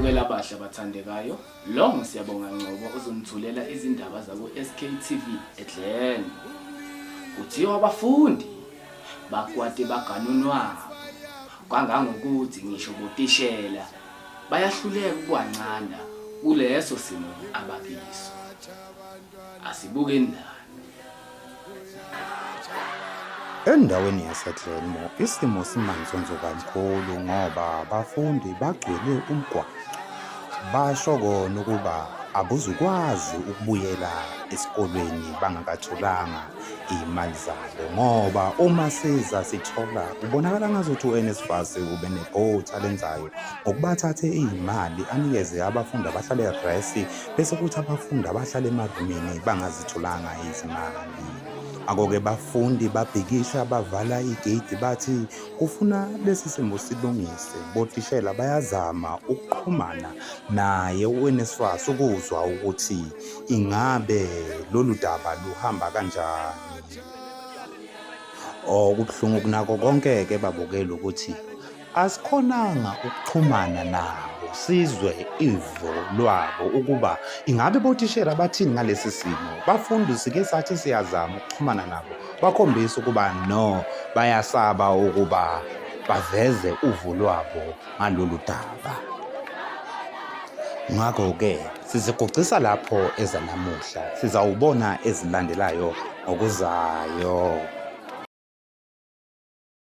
Babukela abahle abathandekayo, lo nguSiyabonga Ngcobo uzonithulela izindaba zaku-SKTV eGlen. Kuthiwa abafundi bakwate baganunwabo kangangokuthi ngisho botishela bayahluleka ukuwancanda kuleso simo abakiso. Asibukeni lana. Endaweni yaseGlenmore isimo simanzonzo kakhulu ngoba abafundi bagcwele umgwaqo. Basho kona ukuba abuzukwazi ukubuyela esikolweni bangakatholanga iy'mali zabo ngoba uma siza sithola kubonakala ngazuthi u-NSFAS ube nephutha alenzayo ngokuba athathe iy'mali anikeze abafundi abahlala eresi bese kuthi abafundi abahlala emarumini bangazitholanga izimali. Ngakho-ke bafundi babhikisha bavala igeyidi bathi kufuna lesi simo silungise. Botishela bayazama ukuxhumana naye u-NSFAS ukuzwa ukuthi ingabe lolu daba luhamba kanjani. Okubuhlungu kunakho konke-ke babukeli ukuthi Asikhonanga ukuxhumana nabo sizwe ivo lwabo ukuba ingabe bothishela bathini ngalesi simo. Bafundi sike sathi siyazama ukuxhumana nabo bakhombisa ukuba no bayasaba ukuba baveze uvo lwabo ngalolu daba. Ngakho-ke sizigucisa lapho ezanamuhla sizawubona ezilandelayo ngokuzayo.